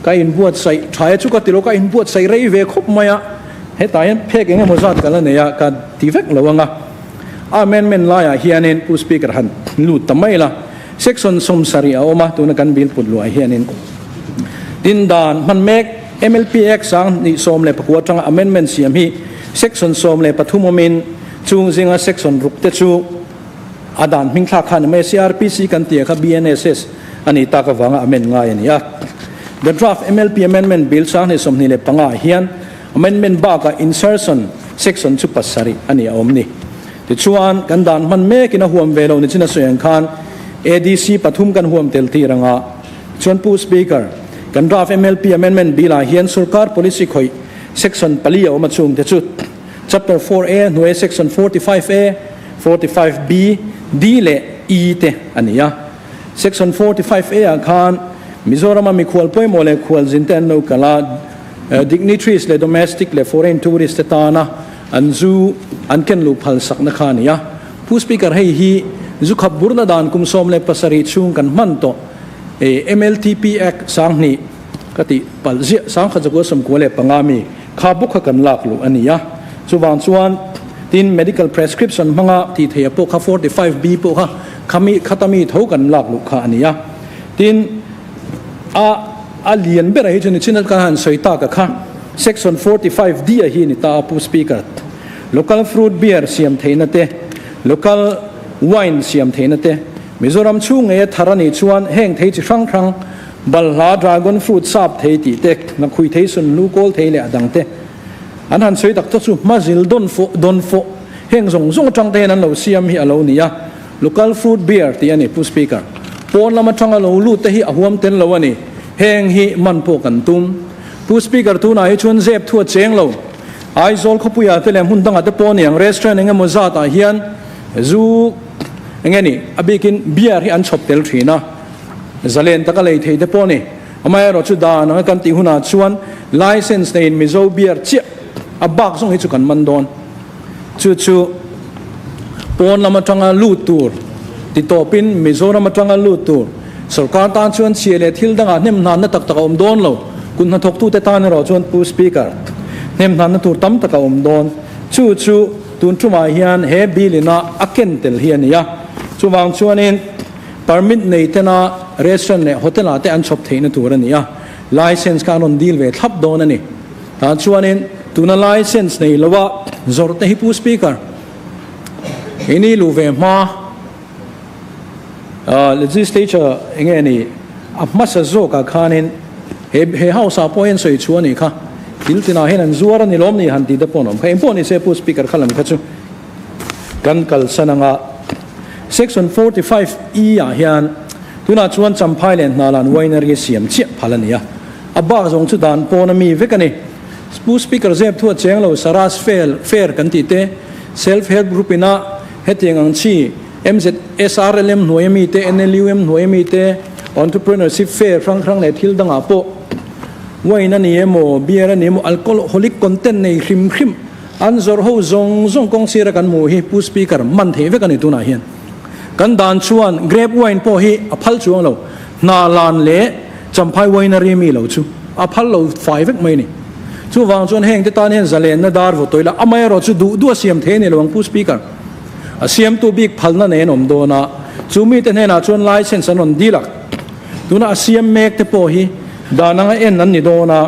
Ka inbuatsaih tha e chu ka ti lo, ka inbuatsaih rei ve khawp mai a, hetah hian phek eng emaw zat ka la nei a, ka ti vek lo ang a. A amendment laiah hianin Pu Speaker han lut ta mai la, section 70 a awm a, tuna kan bill put luah hianin tin dan hman mek MLP Act 2019 atanga amendment siam hi section 13 awmin chung zinga section ruk te chu a dan hming thlak kha a ni mai a, CRPC kan tih kha BNSS a nih tak avanga amend ngai a ni a. The draft MLP Amendment Bill 2025 ah hian amendment bakah insertion section chu pasarih a ni a awm ni. Tichuan, kan dan hman mekin a huam ve lo ni chin a sawi ang khan ADC pathum kan huam tel tir anga chuan Pu Speaker, kan draft MLP Amendment Bill ah hian sorkar policy khawih section pali a awm a chungte chu Chapter 4A hnuaia Section 45A, 45B, D leh E te a ni a. Section 45A ah khan Mizorama mikhual pawimawh leh khualzin te an lo kal a, dignitaries leh domestic leh foreign tourist te tana an zu an ken luh phal sakna kha a ni a. Pu Speaker hei hi zu khap burna dan kum 17 chhung kan hman tawh MLTP Act 2000 ka tih palh ziah 1995 mi Kha bawk kha kan lak luh a ni a, chuvang chuan tin medical prescription hmanga tih theih pawh kha 45B pawh kha khami khata mi tho kan lak luh kha a ni a. Tin, a a lian berah hi chu nichin a kan han sawi tak a kha section 45D a hi a ni ta a Pu Speaker. Local fruit beer siam theihna te, local wine siam theihna te, Mizoram chhung ngeia thar a nih chuan heng thei chi hrang hrang. Balhla, dragon fruit, sap thei tih te, hnakhui thei, sunhlu, kawl thei leh a dang te an han sawi tak tak chu hmazil dawn fawh dawn fawh heng zawng zawng atang te hian an lo siam hi a lo ni a, local fruit beer tih a ni Pu Speaker. Pawn lam atanga lo lut te hi a huam tel lo a ni, heng hi man pawh kan tum. Pu Speaker tunah hi chuan zep thu a cheng lo. Aizawl khawpuiah te leh hmun dangah te pawh aniang restaurant eng emaw zatah hian zu eng nge ni a bikin beer hi an chhawp tel thin a. Zalen taka lei thei te pawh a ni. Amaherawh chu dan anga kan tih hunah chuan license neiin Mizo beer chiah a bak zawng hi chu kan man dawn. Chu chu pawn lam atanga lut tur ti tawpin Mizoram atanga lut tur sorkar tan chuan chhia leh thil dangah hnem hnanna tak tak a awm dawn lo. Kut hnathawktute tan erawh chuan Pu Speaker, hnem hnanna tur tam tak a awm dawn. Chu chu tun tumah hian he bill ina a ken tel hi a ni a. Chuvang chuanin. Permit nei tena restaurant leh hotel ah te an chhawp theihna tur a ni a, license kha an rawn deal ve thlap dawn a ni. Tah chuanin tuna license nei loa zawrh te hi Pu Speaker, ini luh ve hma legislature enge ni a hmasa zawkah khanin he he house ah pawh hian sawi chhuah a nih kha, thil tinah hian an zuar a ni lawm ni han tih te pawh an awm kha. Engpawh ni se Pu Speaker kha lam kha chu kan kalsan anga. Section 45 E ah hian tunah chuan Champhai leh Hnalan Winery siam chiah phal a ni a, a bak zawng chu dan pawn a mi vek a ni. Pu Speaker zep thu a cheng lo, Saras Fair Fair kan tih te, Self Help Group ina hetiang ang chi MZSRLM hnuai a mi te, NLUM hnuai a mi te, Entrepreneurship Fair hrang hrang leh thil dangah pawh wine a ni emaw, beer a ni emaw, alcoholic content nei hrim hrim, An zawrh ho zawng zawng kawng sira kan hmuh hi Pu Speaker man theih vek a ni tunah hian. Kan dan chuan grape wine pawh hi a phal chuang lo, hna lan leh Champhai winery mi lo chu a phal lo fai vek mai a ni. Chuvang chuan heng te tan hian zalenna dar vaw tawih la, amaherawh chu duh duh a siam thei a ni lo ang Pu Speaker. A siamtu bik phalna nei an awm dawn a, chu mite hnenah chuan license an rawn dil a, tuna a siam mek te pawh hi dan anga en an ni dawn a,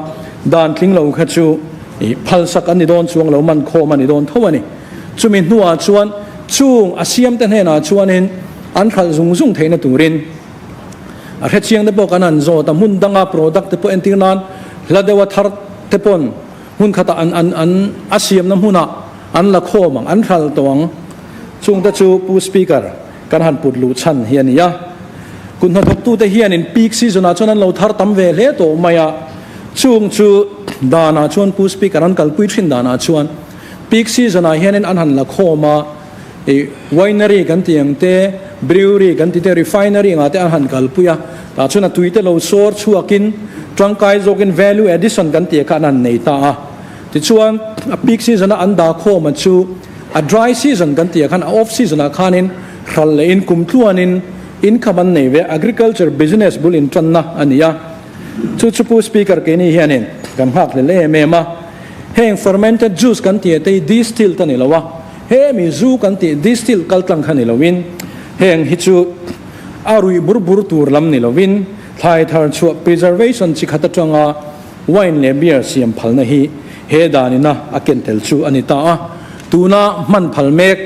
dan tling lo kha chu I phalsak an ni dawn chuang lo, man khawm a ni dawn tho a ni. Chumi hnuah chuan chung a siamte hnenah chuanin an hralh zung zung theihna turin a hrechiang te pawh kan han zawt a, hmun danga product te pawh entir nan hla deuha thar te pawn hmun khatah an an an a siamna hmunah an la khawm ang, an hralh tawh ang. Chungte chu Pu Speaker kan han put luh chhan hi a ni a. Kut hnathawktute hianin peak season ah chuan an lo thar tam ve hle tawh mai a. Chung chu danah chuan Pu Speaker an kalpui thin danah chuan peak season ah hianin an han la khawm a, ih winery kan tih ang te, brewery kan tih te, refinery angah te an han kalpui a, tah chuan a tui te lo sawr chhuakin tangkai zawkin value addition kan tih kha an han nei ta a. Tichuan a peak season a an dah khawm a chu a dry season kan tih ah khan a off season ah khanin hral lehin kum tluanin income an nei ve a, agriculture business bul intanna a ni a. Chu chu Pu Speaker keini hianin kan nghak hlel em em a, heng fermented juice kan tih te hi distilled a ni lo a, hemi zu kan tih distilled kal tlang kha ni loin heng hi chu a ruih bur bur tur lam ni loin thlai thar chhuah preservation chi khat atanga wine leh beer siam phalna hi he danina a ken tel chu a ni ta a. Tuna hman phal mek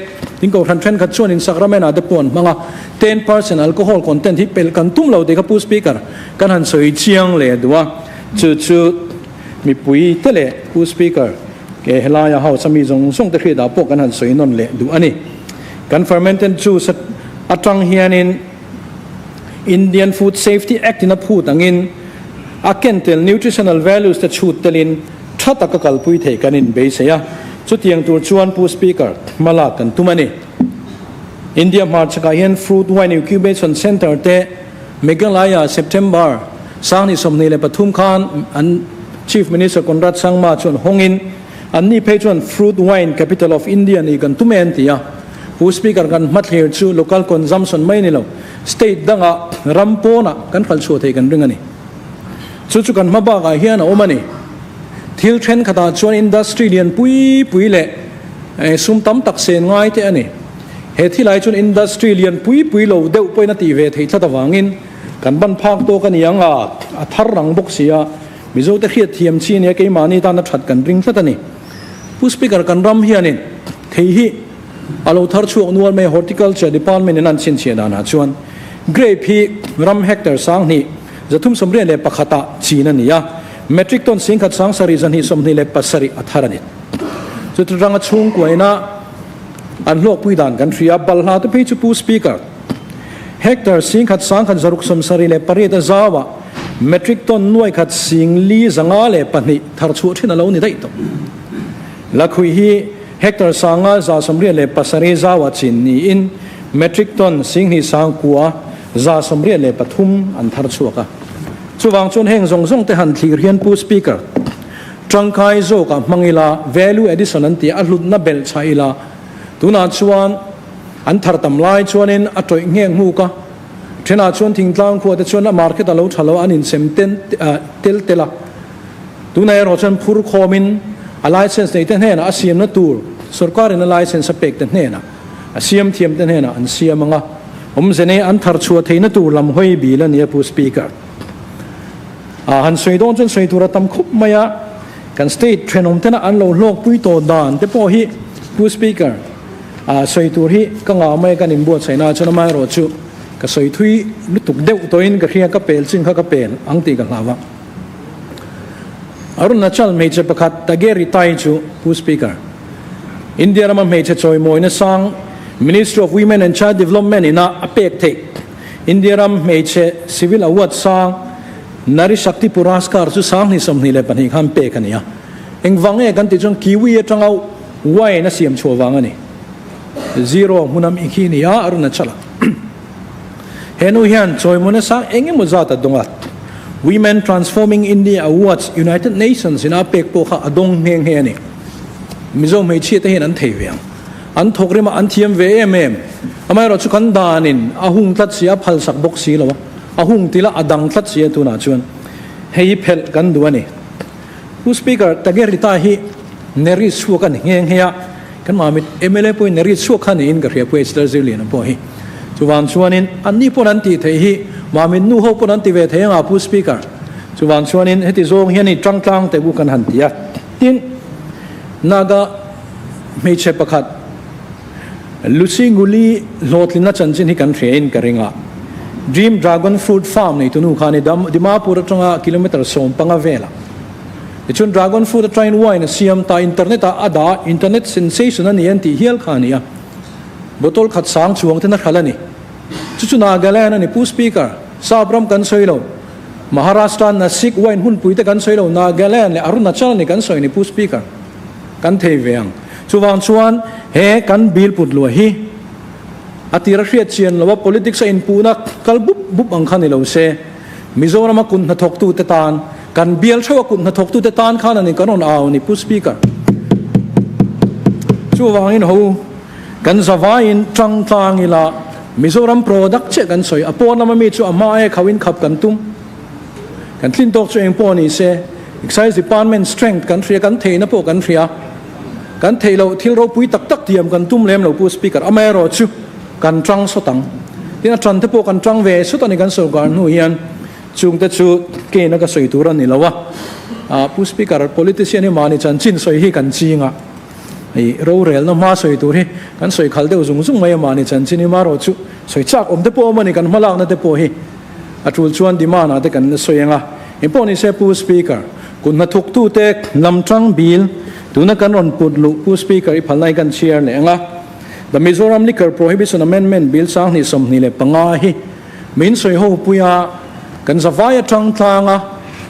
tin kohhran thenkhat chuan in sacrament ah te pawh an hmang a, 10% alcohol content hi pelh kan tum lo tih kha Pu Speaker kan han sawi chiang leh duh a, chu chu mipui te leh Pu Speaker ke helaia house a mi zawng zawng te hriat ah pawh kan han sawi nawn leh duh a ni. Kan fermented juice atang hianin Indian Food Safety Act in a phut angin a ken tel nutritional values te chhut telin Tha taka kalpui thei kan inbeisei a, chutiang tur chuan Pu Speaker, hma lak kan tum a ni. India hmarchhakah hian Fruit Wine Incubation Centre te Meghalaya September 2023 khan an Chief Minister Conrad Sangma chuan hawngin anni phei chuan Fruit Wine Capital of India nih kan tum e an ti a. Pu Speaker kan hmathlir chu local consumption mai ni lo, state dangah ram pawnah kan hralhchhuah thei kan ring a ni. Chu chu kan hma bakah hian a awm a ni. Thil thenkhatah chuan industry lian pui pui leh sum tam tak sen ngai te a ni. He thilai chuan industry lian pui pui lo deuh pawhin a tih ve theih tlat avangin kan ban phak tawk a ni ang a, a thar rang bawk si a, Mizote hriat thiam chi nia keimahni tana that kan ring tlat a ni. Pu Speaker, kan ram hianin thei hi a lo thar chhuak nual mai Horticulture Department in an chhinchhiah danah chuan grape hi ram hectare 2000. 381 ah chin a ni a, metric ton 10,000 7 227 a thar a ni. Chuti ranga chhungkuaina an hlawkpui dan kan hria, balhla te phei chu Pu Speaker, hectare 10,000 1,678 a zau ah metric ton 1,452 thar chhuah thin a lo ni daih tawh. Lakhuih hi hectare 5,187 zau ah chin niin metric ton 2,983 an thar chhuak a. Chuvang chuan heng zawng zawng te han thlir hian Pu Speaker, tangkai zawk ah hmang ila, value addition an tih a hlutna belh chhah ila, tunah chuan an thar tam lai chuanin a tawih ngheng nghuk a, thenah chuan thingtlang khua te chuan a market a lo tha lo a, an insem tel tel a. Tunah erawh chuan phur khawmin a license neite hnenah a siamna tur sorkarin a license a pek te hnenah a siam thiam te hnenah an siam ang a, awmze nei an thar chhuah theihna tur lam hawi bil a ni a Pu Speaker. A han sawi dawn chuan sawi tur a tam khup mai a, kan state thenawm tena an lo hlawkpui tawh dan te pawh hi Pu Speaker a sawi tur hi ka ngah mai a kan inbuatsaihna ah chuan amaherawh chu ka sawi thui lutuk deuh tawhin ka hria ka pel chin kha ka pel ang tih ka hlau a. Arunachal hmeichhe pakhat Tageri Tai chu Pu Speaker, India rama hmeichhe chawimawina sang Ministry of Women and Child Development ina a pek theih India ram hmeichhe civil award sang Nari Shakti Puraskar chu 2022 khan pek a ni a. Engvang nge kan tih chuan Kiwi atanga wine a siam chhuah vang a ni. Zero hmun ami khi a ni a Arunachal-ah. He nu hian chawimawina sang eng emaw zat a dawng a, Women Transforming India Awards United Nations ina a pek pawh kha a dawng nghe nghe a ni. Mizo hmeichhia te hian an thei ve ang. An thawk rim a, an thiam ve em em. Amaherawh chu kan danin a hung tlat si a, phal sak bawk si lo a, a hung tila a dang tlat si a tunah chuan hei hi phelh kan duh a ni. Pu Speaker, Tagerita hi Neri chhuak a ni nghe nghe a. Kan Mamit mla pawhin a ri chhuak kha niin ka hria Pu Esther Zirliana pawh hi. Chuvang chuanin anni pawn an tih theih hi Mamit nu ho pawn an ti ve thei anga Pu Speaker. Chuvang chuanin heti zawng hian i tangtlang teh u kan han ti a. Tin, Naga hmeichhe pakhat Lucy Nguli hlawhtlinna chanchin hi kan hria in ka ring a. Dream Dragon Fruit Farm neitu nu khan i Dimapur atanga kilometre 15 velah Tichuan dragon fruit atangin wine a siam ta, internet ah a dah, internet sensation a ni an tih hial kha a ni a. Bottle khat sang chuang ten a hralh a ni. Chu chu Nagaland a ni Pu Speaker, Sap ram kan sawi lo, Maharashtra Nasik wine hunpui te kan sawi lo, Nagaland leh Arunachal a ni kan sawi ni Pu Speaker. Kan thei ve ang. Chuvang chuan he kan bill put luah hi a tir a hriat chian lo a, politics a inpuhna kal bup bup ang kha ni lo se, Mizoram a kut hnathawktute tan, kan bial theuh a kut hnathawktute tan khan a ni kan rawn au ni Pu Speaker. Chuvangin ho kan zavaiin tang tlang ila Mizoram product chiah kan sawi, a pawn lama mi chu a hma e khauhin khap kan tum. Kan tlin tawk chu eng pawh ni se, Excise Department strength kan hria, kan theihna pawh kan hria. Kan theih loh thil ropui tak tak tiam kan tum lem lo Pu Speaker, amaherawhchu kan tang sawt ang. Tin a tan te pawh kan tang ve sut a ni kan sorkar hnu hian chungte chu keina ka sawi tur a ni lo a. Pu Speaker, politician hi mahni chanchin sawi hi kan ching a, hei rorelna hma sawi tur hi kan sawi khalh deuh zung zung mai a mahni chanchin hi marawh chu sawi chak awm te pawh awm a ni kan hmalakna te pawh hi a tul chuan demand ah te kan la sawi ang a. Engpawh ni se Pu Speaker, kut hnathawktu te lam tang bil tuna kan rawn put luh Pu Speaker i phalna hi kan chhiar leh ang a. The Mizoram Liquor Prohibition Amendment Bill 2025 hi min sawi ho pui a, kan zavai atang tlang a,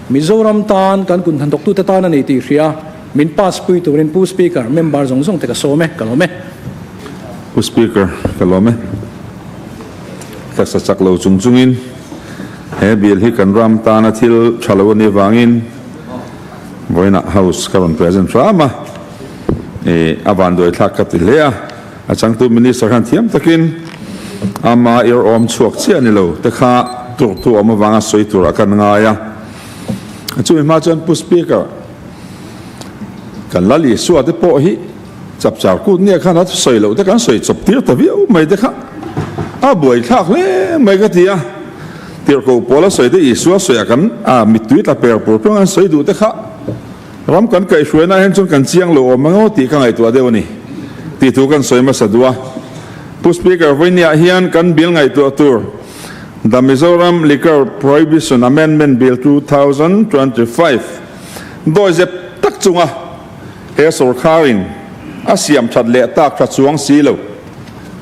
Mizoram tan kan kun hnathawktute tan a ni tih hria, min pass pui turin Pu Speaker, member zawng zawng te ka sawm e, ka lawm e. Pu Speaker, ka lawm e. Taksa chak lo chung chungin he bill hi kan ram tana thil tha lo a nih avangin vawiinah House ka rawn present hram a. I a vanduai thlak ka ti hle a, a changtu Minister khan thiam takin ama ir awm chhuak chiah ni lo te kha turtu awm avanga sawi turah kan ngai a. Chumi hma chuan Pu Speaker, kan Lal Isua te pawh hi chapchar kut nia khan a sawi loh te kan sawi chawp tir ta viau mai te kha a buai thlak hle mai ka ti a. Tirhkoh pawl a sawi te Isua sawiah kan mittui tla per pur pur an sawi duh te kha. Ram kan kaihhruaina hian chuan kan chiang lo awm ang aw tih ka ngaihtuah deuh a ni tih thu kan sawi hmasa duh a. Pu Speaker, vawinia hian kan bill ngaihtuah tur The Mizoram Liquor Prohibition Amendment Bill 2025 dawizep tak chunga he sorkharin a siam that leh tak tha chuang si lo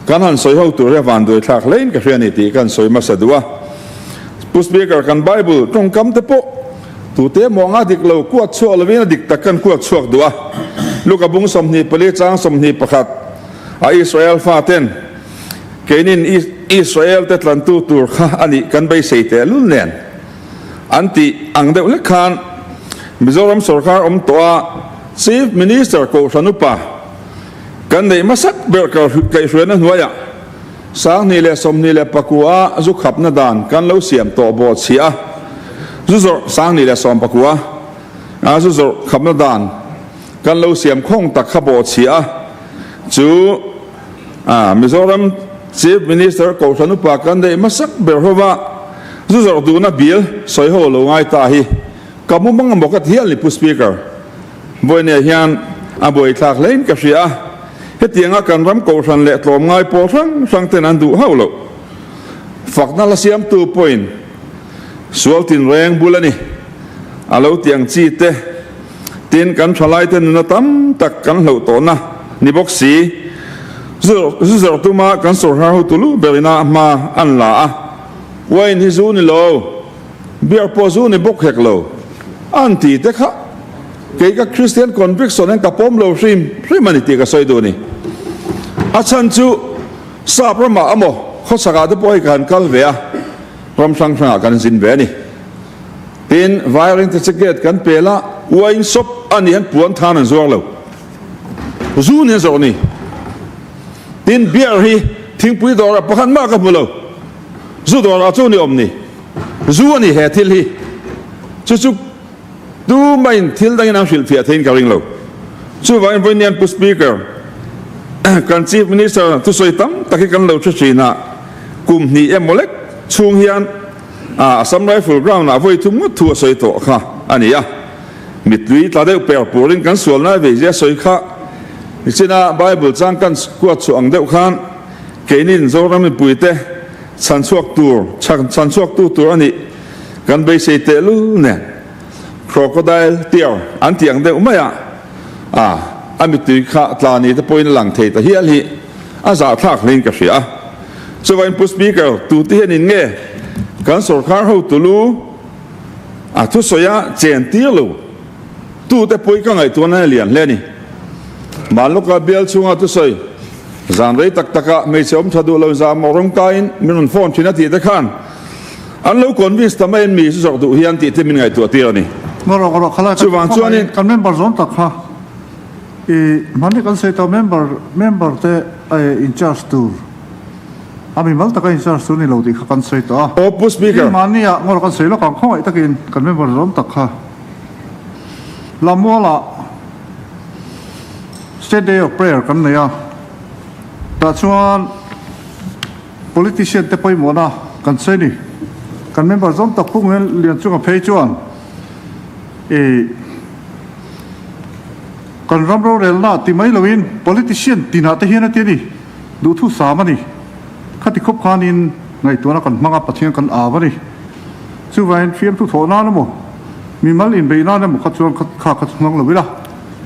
kan han sawi ho tur hi a vanduai thlak hlein ka hria a ni tih ka han sawi hmasa duh a. Pu Speaker, kan Bible tawngkam te pawh tute emaw anga dik lo kuat chhuak lovin a dik tak kan kuat chhuak duh a. Luka bung 24 chang 21 a Israel faten Keinin Israel te tlantu tur kha a nih kan beisei tehlul nen an tih ang deuh hlek khan Mizoram sorkar awm tawh a Chief Minister Kohhran upa kan neih hmasak ber kaihhruaina hnuaiah 2029 a zu khapna dan kan lo siam tawh bawh chhia a, zu zawrh 2019 a zu zawrh khapna dan kan lo siam khawng tak kha bawh chhia a chu A, Mizoram Chief Minister Kohhran upa kan neih hmasak ber hova zu zawrh duhna bill sawi ho lo ngai ta hi ka mu mang emaw ka ti hial ni Pu Speaker. Vawinia hian a buaithlak hlein ka hria a, hetianga kan ram Kohhran leh tlawmngai pawl hrang hrang ten an duh hauh loh. Fakna la siamtu pawhin sual tinreng bul a ni a lo ti ang chi te. Tin, kan thalaite nuna tam tak kan hloh tawhna ni bawk si. Zu zawrh tuma kan sawrhar hotu lu berin a hma an la a, Wine hi zu ni lo, beer pawh zu ni bawk hek lo, an ti te kha kei ka Christian conviction hian ka pawm lo hrim hrim a ni tih ka sawi duh a ni. A chhan chu sap ramah emaw khawchhakah te pawh hei ka han kal ve a, ram hrang hrangah kan zin ve a ni. Tin, Vairing te ticket kan pel a, wine shop a nih hian puan than an zuar lo. Zu nen zawrh a ni. Tin, beer hi thingpui dawrah pakhat mah ka hmu lo. Zu dawrah chu ni awm ni. Zu a ni he thil hi. Chu chu tumahin thil dangin an hrilhfiah theiin ka ring lo. Chuvangin vawiin Pu Speaker, kan Chief Minister thusawi tam tak hi kan lo hre thin a, kum hnih emaw lek chhung hian A Assam Rifle ground ah vawi thum ngawt thu a sawi tawh kha a ni a, mittui tla deuh per purin kan sual nai vei zia sawi kha nichina Bible chang kan kuat chhuah ang deuh khan keinin Zoram mipuite chhan chhuak tur chhan chhuak tu tur a nih kan beisei tehlul nen crocodile tear an tih ang deuh mai a a a mittui kha tla ni te pawhin a lang thei ta hial hi a zahthlak hlein ka hria a. Chuvain Pu Speaker, tute hianin nge kan sorkar hotu lu a thusawi a chen tir lo? Tute pawhin ka ngaihtuahna hi a lian hle a ni. Manloka bial chhunga thusawi zan rei tak taka hmeichhe awm tha duh lo zah mawh rawngkaiin min rawn phone thin a tih te khan an lo convince ta mai in mi chu zawrh duh hian tih te min ngaihtuah tir a ni. Chuvang chuanin. Kan member zawng tak kha I hmanni kan sawi tawh member member te in charge tur a mimal taka in charge tur ni lo tih kha kan sawi tawh a. Aw Pu Speaker. I hmanni ah ngawr kan sawi lawk ang khawngaih takin kan member zawm tak kha Lamual ah State Day of Prayer kan nei a tah chuan politician te pawimawhna kan sawi ni kan member zawm tak Pu Lianchunga phei chuan i Kan ram rorelna ti mai loin politician tinah te hian a ti a ni, duhthu sam a ni. Khati khawp khanin ngaihtuahna kan hmang a, Pathian kan au a ni. Chuvangin fiamthu thawh nan emaw, mimal inbeih nan emaw kha chuan kha kha chu hmang lo ila.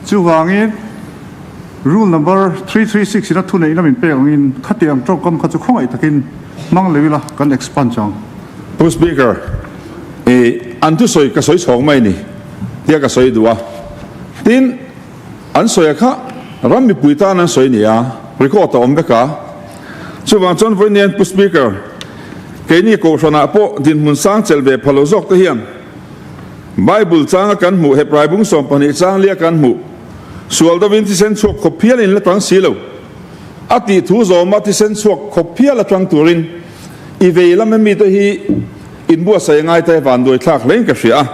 Chuvangin rule number 336 in a thuneihna min pek angin khati ang tawngkam kha chu khawngaih takin hmang lo ila kan expunge ang. Pu Speaker, i an thusawi ka sawi chhawng mai ni. Tia ka sawi duh a. Tin, an sawi a kha ram mipui tan an sawi nia, record a awm vek a. Chuvang chuan vawiin Pu Speaker, keini Kohhranah pawh dinhmun sang chelh ve phalo zawk te hian Bible changa kan hmuh Hebrai bung 12 chang lia kan hmuh sual dovin thisen chhuak khawp phial in la tang si lo a tih thu zawma thisen chhuak khawp phial atang turin i vei lam emi te hi In buatsaih a ngai te van duai thlak hlein ka hria a,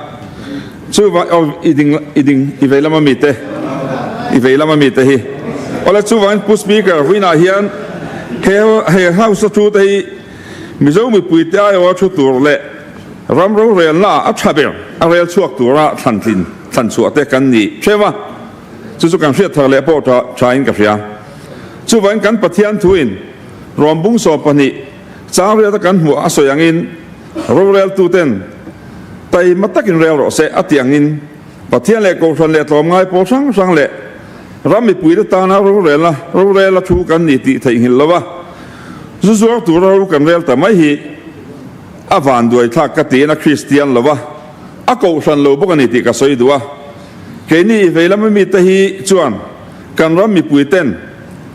chuvang aw i ding i ding i vei lama mi te i vei lama mi te hi awle chuvangin Pu Speaker vawiinah hian he he House a thu te hi Mizo mipui te aiawha thu tur leh ram rorelna ah a tha ber a rel chhuak tura thlan tlin thlan chhuah te kan ni hrem a, chu chu kan hriat thar leh pawh tha thain ka hria. Chuvangin kan Pathian thuin Rawmbung 12. Chang riata kan hmuh a sawi angin roreltuten taima takin rel rawh se a tih angin Pathian leh Kohhran leh tlawmngai pawl hrang hrang leh ram mipuite tana rorelna rorela thu kan ni tih theihnghilh lova zu zuar tura ro kan rel ta mai hi a vanduaithlak ka tiin a Kristian lova a Kohhran lo bawk a ni tih ka sawi duh a. Keini i vei lama mite hi chuan kan ram mipuiten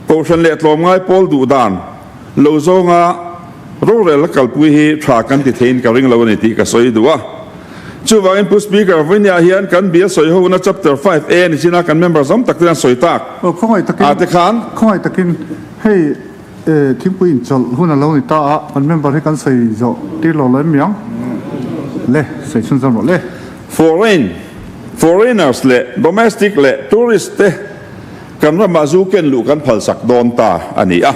Kohhran leh tlawmngai pawl duh dan lo zawnga rorel a kalpui hi tha kan ti theiin ka ring lo a ni tih ka sawi duh a. Chuvangin Pu Speaker, vawinia hian kan bial sawi hona Chapter 5A ni chin a kan member zawm tak ten an sawi tak Aw, khawngaih takin, a te khan. Khawngaih takin hei thingpui inchawlh hun a lo ni ta a, kan member hi kan sawi zawh tir lo lo em miang? Le, sawi chhunzawm rawh le. Foreign, foreigners leh domestic leh tourist te kan ramah zu ken luh kan phalsak dawn ta a ni a.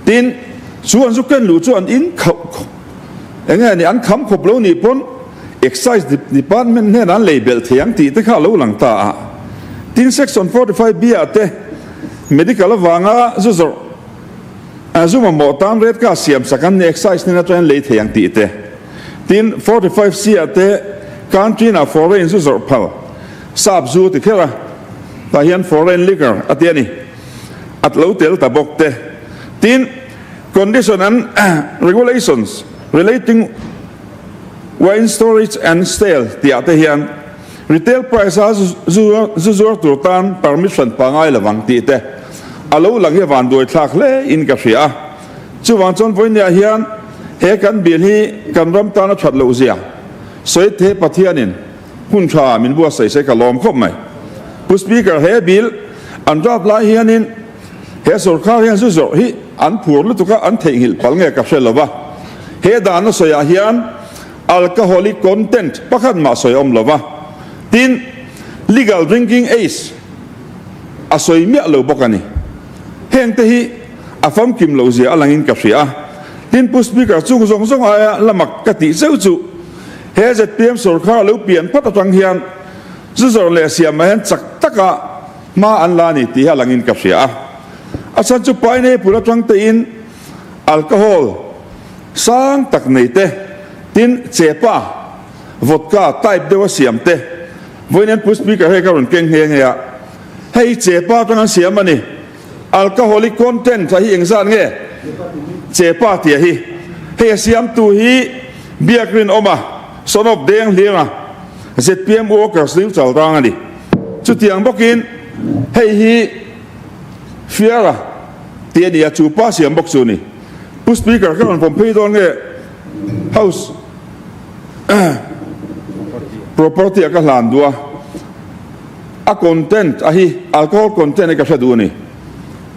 Tin, chu an zu ken luh chu an in khauh eng nge ni an kham khawp lo nih pawn Excise Department hnenah an lei belh thei ang tih te kha a lo lang ta a. Tin, Section 45B ah te medical avanga zu zawrh zu mamawh tan red card siam sak an ni Excise hnen atangin lei thei ang tih te. Tin, 45C ah te country ah foreign zu zawrh phal sap zu ti kher a, tah hian foreign liquor a ti a ni. A lo tel ta bawk te. Tin, condition and regulations relating wine storage and sale tih ah te hian retail price a zu zuar tur tan permit hran pangai lovang tih te a lo lang hi a vanduai thlak hle in ka hria a. Chuvang chuan vawinia hian he kan bill hi kan ram tan a that loh zia sawi the Pathianin hun tha min buatsaih se ka lawm khawp mai. Pu Speaker, he bill an draft lai hianin he sorkar hian zu zawrh hi an phur lutuk a, an theihnghilh palh nge ka hre lo va. He dan a sawiah hian alcoholic content pakhat mah sawi a awm lo va. Tin, legal drinking age a sawi miah lo bawk a ni. Hengte hi a famkim loh zia a langin ka hria a. Tin, Pu Speaker, chung zawng zawng aia lamak ka tih zeuh chu he zpm sorkar a lo pian phat atang hian zu zawrh leh siamah hian chak taka hma an la a ni tih hi a langin ka hria a. A chhan chu pineapple atang tein alcohol sang tak nei te, tin chepa, vodka type deuha siam te, vawiin hian Pu Speaker hei ka rawn keng nghe nghe a, hei chepa atang an siam a ni. Alcoholic content a hi engzat nge? Chepa tia hi. Hei a siamtu hi Biak Rinawma, son of Deng Hlianga, zpm workers New Chalrang a ni. Chutiang bawkin hei hi Fiara tih a ni a, chu pa siam bawk chu a ni. Pu Speaker, ka rawn vawm phei dawn nge House property ah ka hlan duh a. A content a hi alcohol content hi ka hre duh a ni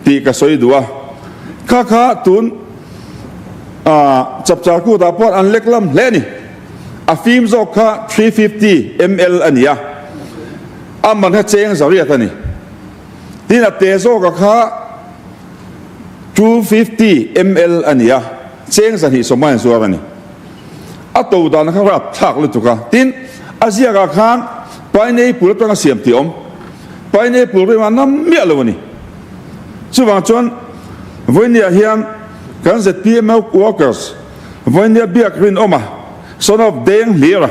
tih ka sawi duh a, kha kha tun chapchar kutah pawh an lek lam hle a ni. A fim zawk kha 350 ml a ni a, a man kha cheng zariat a ni. Tin a te zawka kha 250 ml a ni a, cheng 250 in zuar a ni. A to dan kha rap thlak lutuk a, tin a ziakah khan pineapple atanga siam tih a awm. Pineapple rim a nam miah lo a ni. Chuvang chuan vawinia hian kan zpm workers vawinia biak rinawm a, son of Deng hlir a,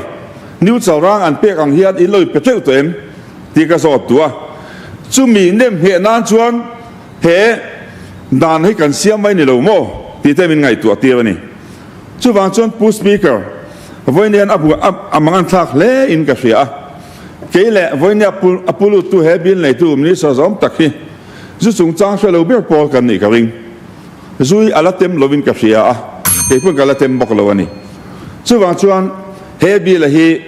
New Chalrang an pek ang hian in lo in pe teuh tawh em tih ka zawt duh a. Chumi nem ngheh nan chuan he dan hi kan siam mai ni lo maw tih te min ngaihtuah tir a ni. Chuvang chuan Pu Speaker, vawiin a bu a mang an thlak hle in ka hria a. Kei leh vawiin a pu luttu he bill neitu Minister zawm tak hi zu chungchang hre lo ber pawl kan nih ka ring. Zu hi a la tem lovin ka hria a, kei pawn ka la tem bawk lo a ni. Chuvang chuan he bill a hi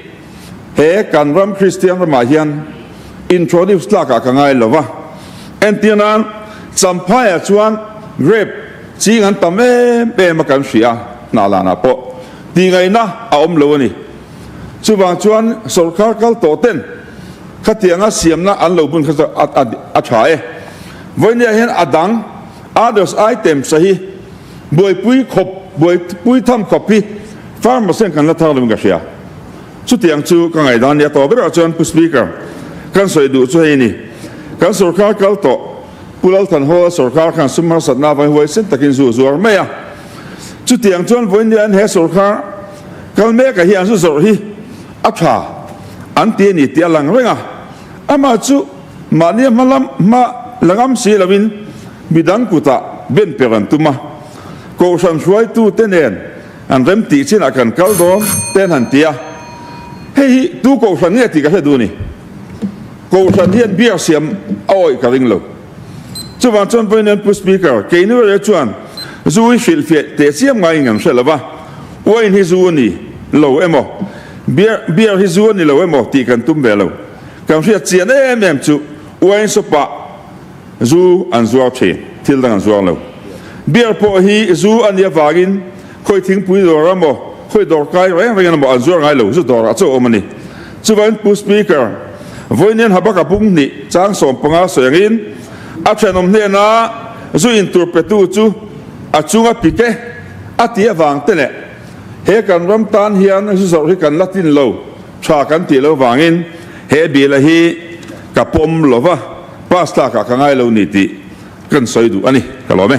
he kan ram Kristian ramah hian introduce tlakah ka ngai lo va. Entir nan Champhaiah chuan grape Ching an tam em em a kan hria, hnah lanah pawh tihngaihna a awm lo a ni. Chuvang chuan sorkar kal tawh ten khatianga siamna an lo bun kha chu a tha e. Vawinia hian a dang others items a hi buaipui khawp buaipui tham khawp hi farmers hian kan la thar lo in ka hria. Chutiang chu ka ngaihdan a ni a tawh berah chuan Pu Speaker kan sawi duh chu hei a ni. Kan sorkar kal tawh Pu Lalthanhawla sorkar khan sum harsatna avangin huaisen takin zu a zuar mai a. Chutiang chuan vawiin he sawrkar kal mekah hian zu zawrh hi a tha an ti a ni tih a lang reng a. Amah chu mahnia hma lam hma la ngam si loin midang kutah ben per an tum a. Kohhran hruaitute nen an rem tih chinah kan kal dawn te an han ti a. Hei hi tu kohhran nge tih ka hre duh a ni. Kohhran hian beer siam a awih ka ring lo. Chuvang chuan vawiin Pu Speaker, keini rere chuan zu hi hrilhfiah teh chiam ngaiin kan hre lo va, wine hi zu a ni lo emaw, beer beer hi zu a ni lo emaw tih kan tum ve lo. Kan hriat chian em em chu wine shop-ah zu an zuar thin, thil dang an zuar lo. Beer pawh hi zu a nih avangin khawi thingpui dawr emaw, khawi dawrkai reng reng emaw an zuar ngai lo, zu dawrah chaw awm a ni. Chuvangin Pu Speaker, vawiin Habaka bung hnih chang 15 sawi angin a thenawm hnena zu in tur petu chu a chunga pik e a ti avang te leh he kan ram tan hian zu zawrh hi kan la tlin lo tha kan tih lo vangin he bill a hi ka pawm lova pass tlakah ka ngai lo ni tih kan sawi duh a ni. Ka lawm e.